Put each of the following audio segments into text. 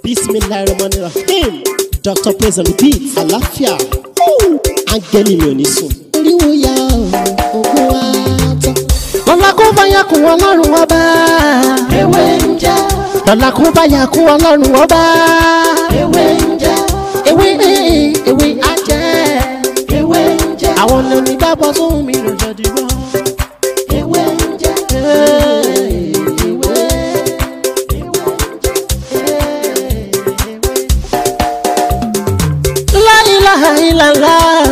Bismillahirrahmanirrahim. Dr. Praise on the beat. Àlàáfíà. Áńgẹ́lì mi ò ní sùn. Oríwo ya ògùn wa tán. Lọ́la kó bá yà kún Ọlọ́run ọba. Ewé ń jẹ́. Lọ́la kó bá yà kún Ọlọ́run ọba. Ewé ń jẹ́. Ewé ewé á jẹ́. Ewé ń jẹ́. Àwọn onígbàgbọ́ sóhun mi ló jọ dìbò. Ewé ń jẹ́. Ewé. La ilaha illallah.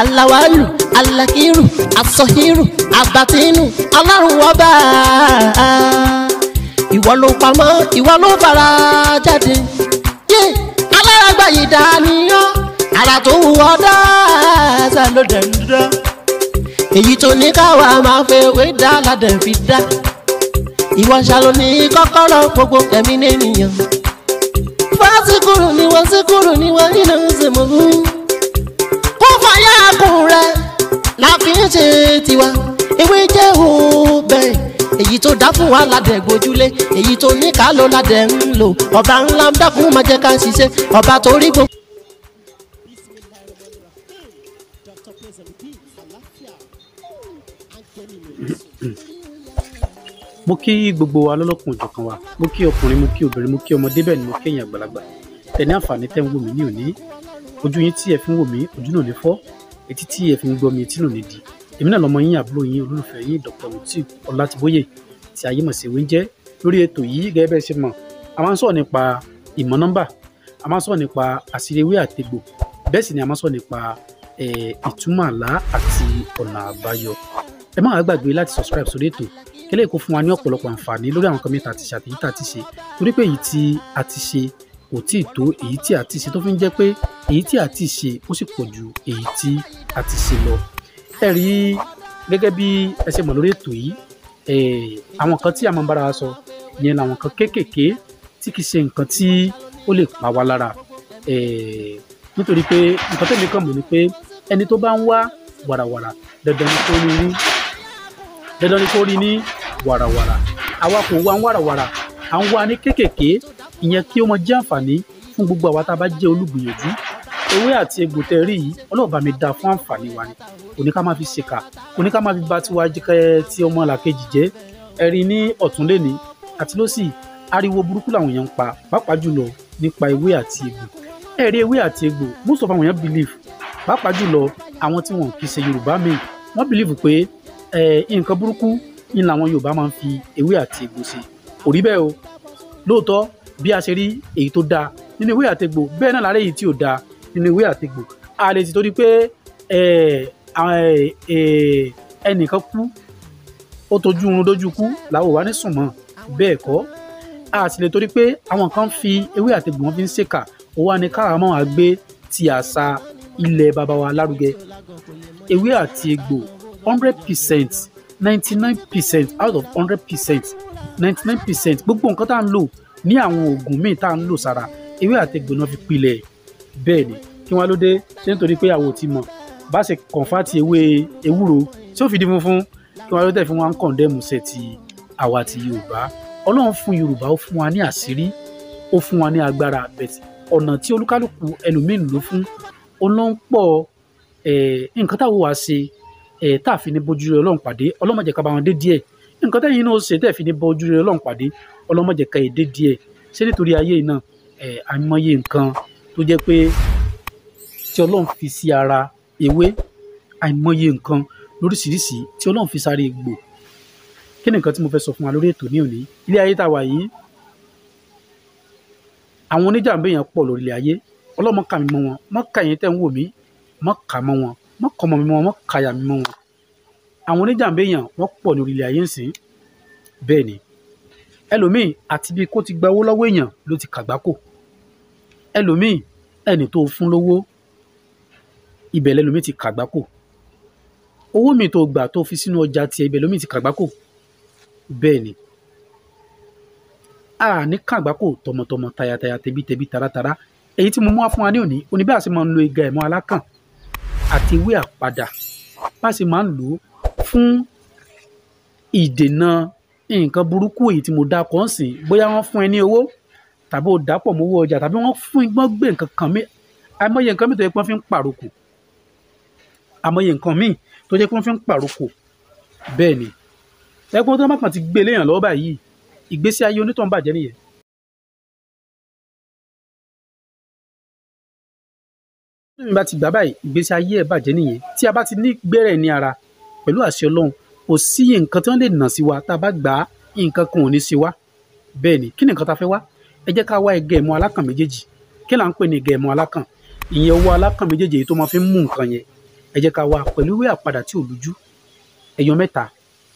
Alawalu, alakiru, asọhiru, abatinu, Ọlọ́run ọba. Ìwọ ló pamọ́, ìwọ ló fara jáde. Yé alárágbá yìí dániyán, ara tó wù ọ́ dáadáa ló dẹ̀ ń dán. Èyí tó ní káwa máa fẹ́ wé dá ládẹ̀ fi dá. Ìwọ ṣàlò ní kọ́kọ́rọ́ gbogbo ẹ̀mí nìyẹn. Fásikúrú ni wọ́n síkúrú ni wọ́n nínú ìsìnkú. Kó fàyà kùn rẹ̀ la fi ń ṣe tiwa. Ewé jẹ́ òbẹ̀. Èyí tó dá fún wa ládẹ̀ gbójúlé. Èyí tó ní ká ló ládẹ̀ ń lò. Ọba ńlá ń dákun máa jẹ́ ká ṣiṣẹ́. Ọba tó rí gbogbo. Mo kí gbogbo wa lọ́lọ́kùn òjọ̀kan wa, mo kí ọkùnrin, mo kí obìnrin, mo kí ọmọdé, bẹ́ẹ̀ ni mo kí ẹ̀yin àgbàlagbà. Tẹ̀ ní àǹfààní tẹ́ ń wò mí ní òní. Ojú yín tí ẹ fi ń wò mí, ojú náà ní fọ́. Etí tí ẹ fi ń gbọ́ mi, etí náà ní di. Èmi náà lọmọ yín, àbúrò yín, olólùfẹ́ yín, Dr. Mutiu Ọlátìbóyè tí ayé mọ̀ sí ewé ń jẹ́. Lórí ètò yìí, gẹ́gẹ́ bẹ́ẹ̀ ṣe mọ̀, a máa ń sọ̀rọ̀ nípa ìmọ̀ nọ́mbà, a máa ń sọ̀rọ̀ nípa àṣírí ewé àtegbò, bẹ́ẹ̀ sì ni a máa ń sọ̀rọ̀ nípa ìtumọ̀ àlá àti ọ̀nà àbáyọ. Ẹ má wá gbàgbé láti subscribe sórí ètò kí lè kó fún wa ní ọ̀pọ̀lọpọ̀ àǹfààní lórí àwọn kan mẹ́ta àti ṣe àtèyí tá a ti ṣe, torí pé èyí tí a ti ṣe kò tíì tó èyí tí a ti ṣe, tó fi ń jẹ́ pé èyí tí a ti ṣe ó sì pọ̀ ju èyí tí a ti ṣe lọ. Ẹ rí gẹ́gẹ́ bí ẹ ṣe mọ̀ lórí ètò yìí, àwọn kan tí a máa ń bára wa sọ yẹn làwọn kan kéékèèké tí kì í ṣe nǹkan tí ó lè pa wá lára, nítorí pé nǹkan tẹ̀mí kàn mọ̀ ni pé ẹni tó bá ń wá wàràwàrà dandan ni kó rí ní, dandan ni kó rí ní wàràwàrà. Àwa kò wá ń wàràwàrà, à ń wá ní kéékèèké, ìyẹn kí ó máa jẹ́ àǹfààní fún gbogbo àwa tá a bá jẹ́ olùgbìyànjú. Ewé àti egbò tẹ́ rí yìí, Ọlọ́run bá mi dá fún àǹfààní wa ni. Kò ní ká máa fi ṣèkà, kò ní ká máa fi ba tiwa jẹ́ ti ọmọ làkejì jẹ́. Ẹ rí ní ọ̀tún léni àti lósì, ariwo burúkú làwọn èèyàn ń pa, pàápàá jùlọ nípa ewé àti egbò. Ẹ rí ewé àti egbò, most of àwọn èèyàn believe, pàápàá jùlọ àwọn tí wọn kì í ṣe Yorùbá míì, wọ́n believe pé nǹkan burúkú ni làwọn Yorùbá máa ń fi ewé àti egbò ṣe. Kò rí bẹ́ẹ̀ o. Lóòótọ́ bí a ṣe rí èyí tó dáa nínú ewé àti egbò, bẹ́ẹ̀ náà lára èyí tí ò dáa nínú ewé àti egbò. A lè ti torí pé ẹnìkan kú, ó tojú oorun dójú kú, làwọn ò wá ní sùn mọ́, bẹ́ẹ̀ kọ́. A sì lè torí pé àwọn kan fi ewé àti egbò wọn fi ń ṣèkà, ó wá ní káwa máa gbé ti àṣà ilẹ̀ baba wa lárugẹ. Ewé àti egbò 100%, 99% out of 100%, 99% gbogbo nǹkan tá à ń lò ní àwọn oògùn míì tá à ń lò sára, ewé àti egbò náà fi pilẹ̀. Bẹ́ẹ̀ ni, kí wọ́n ló dé ṣé nítorí pé àwọn ò ti mọ̀ bá ṣe kọ̀ǹfàtì ewé ewúro tí ó fi di funfun, kí wọ́n ló dé fún wa ń kọ̀ǹdẹ́mù ṣe ti àwa ti Yorùbá. Ọlọ́run fún Yorùbá, ó fún wa ní àṣírí, ó fún wa ní agbára, bẹ̀tì ọ̀nà tí olúkálùkù ẹlòmíín ló fún ó ló ń pọ̀. Nǹkan táwọn wá ṣe tá a fi ní bójú rere Ọlọ́run pàdé, Ọlọ́run má jẹ́ ká bá wọn dé díẹ̀. Nǹkan tẹ́yìn náà ó ṣe tẹ́ fi ní bójú rere Ọlọ́run pàdé, Ọlọ́run má jẹ́ ká ẹ dé díẹ̀. Ṣé nítorí ayé yìí náà, àìmọye nǹkan tó jẹ́ pé tí Ọlọ́run fi sí ara ewé, àìmọye nǹkan lóríṣiríṣi tí Ọlọ́run fi sáré egbò. Kí ni nǹkan tí mo fẹ́ sọ fún wa lórí ètò ní òní? Ilé ayé tá a wà yìí, àwọn oníjàmbá èèyàn pọ̀ lórí ilé ayé. Ọlọ́run má kà mí mọ́ wọn, má kà yín tẹ́ ń wò mí, má kà mọ́ wọn, má kọ́ ọmọ mi mọ́ wọn, má kàyà mi mọ́ wọn. Àwọn oníjàmbá èèyàn wọ́n pọ̀ lórí ilé ayé ńsìn. Bẹ́ẹ̀ ni, ẹlòmíì àti bí kò ti gba owó lọ́wọ́ èèyàn ló ti kàgbákò. Ẹlòmíì ẹni tó fún lówó, ibẹ̀ lẹlòmíì ti kàgbákò. Owó mi tó gbà tó fi sínú ọjà tiẹ̀, ibẹ̀ lòmíì ti kàgbákò. Bẹ́ẹ̀ ni, a ní kàgbákò tọmọtọmọ, tayataya, tẹbítẹbí, taratara. Èyí tí mo mú wá fún wa ní òní, òní bí a ṣe máa ń lo ìga ẹ̀mọ́ alákàn àti ewé àpadà, bá a ṣe máa ń lò ó fún ìdènà nǹkan burúkú èyí tí mo dá kọ́ ń sìn. Bóyá wọ́n fún ẹ ní owó tàbí o dàpọ̀ mọ́wọ́ ọjà, tàbí wọ́n fún igbọ́n gbé nǹkan kan mi. Àìmọye nǹkan mi tó yẹ pé wọ́n fi ń pàrokò, àmọye nǹkan míì tó jẹ́ pé wọ́n fi ń pàrokò. Bẹ́ẹ̀ ni ẹgbọ́n tó má kàn ti gbé léèyàn lọ́wọ́ báyìí, ìgbésí ayé onítọ̀hún bàjẹ́ nìyẹn. Tí mi bá ti gbà báyìí, ìgbésí ayé ẹ̀ bàjẹ́ nìyẹn. Tí a bá ti ní gbẹ́rẹ̀ ní ara pẹ̀lú àṣẹ Ọlọ́run, kò sí nǹkan tí wọ́n lè nà sí wa tá a bá gbà á, nǹkan kan ò ní sí wa. Bẹ́ẹ̀ ni, kí ni nǹkan tá a fẹ́ wá? Ẹ jẹ́ ká wá ẹgẹ́ ẹ̀mú alákàn méjèèjì. Kí là ń pè ní ẹgẹ́ ẹ̀mú alákàn? Ìyẹn owó alákàn méjèèjì èyí tó máa fi ń mú nǹkan yẹn. Ẹ jẹ́ ká wá pẹ̀lú ìwé àpadà tí ò lójú, ẹyọ mẹ́ta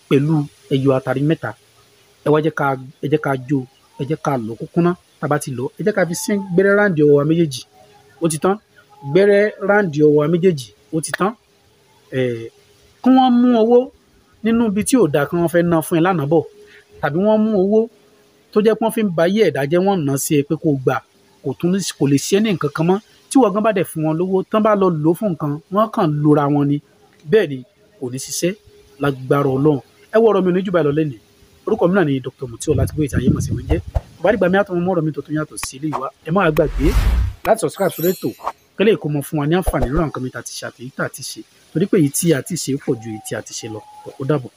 pẹ̀lú ẹyọ àtàrí mẹ́ta. Ẹ wá jẹ́ ká, ẹ jẹ́ ká jó, ẹ jẹ́ ká lọ̀ kúkúná. Tá a bá ti lọ̀, ẹ jẹ́ ká fi sín gbẹ́rẹ́ ráǹdì ọwọ́ wa méjèèjì. Ó ti tán. Gbẹ́rẹ́ ráǹdì ọwọ́ wa méjèèjì, ó ti tán. Kí wọ́n mú owó nínú ibi tí ò dáa kí wọ́n fẹ́ ná fún ẹ lánàá bọ̀, tàbí wọ́n mú owó tó jẹ́ pé wọ́n fi ń ba ayé ẹ̀dá jẹ́, wọ́n ná sí ẹ pé kó gbà, kò tún kò lè ṣe é ní nǹkan kan mọ́. Tí wọ́n gan bá dẹ̀ fún wọn lówó, tán bá lọ lò ó fún nǹkan, wọ́n kàn lora wọn ni. Bẹ́ẹ̀ ni, kò ní ṣiṣẹ́ lágbára Ọlọ́run. Ẹ wọ ọ̀rọ̀ mi ò ní jù báyìí lọ lẹ́nìí. Orúkọ mi náà ni Dr. Mutiu Ọlátìgbóyè tí ayé mọ̀ sí oúnjẹ. Bàbá dìgbà mi àtọmọ mọ́rọ̀ mi tuntun yàtọ̀ sí ilé ìwà. Ẹ má gbàgbé láti subscribe sórí ètò kí lè kó mọ fún wa ní àǹfààní lórí àwọn nǹkan mi tá a ti ṣe àti èyí tá a ti ṣe, torí pé èyí tí a ti ṣe pọ̀ ju èyí tí a ti ṣe lọ. Ó dàbọ̀.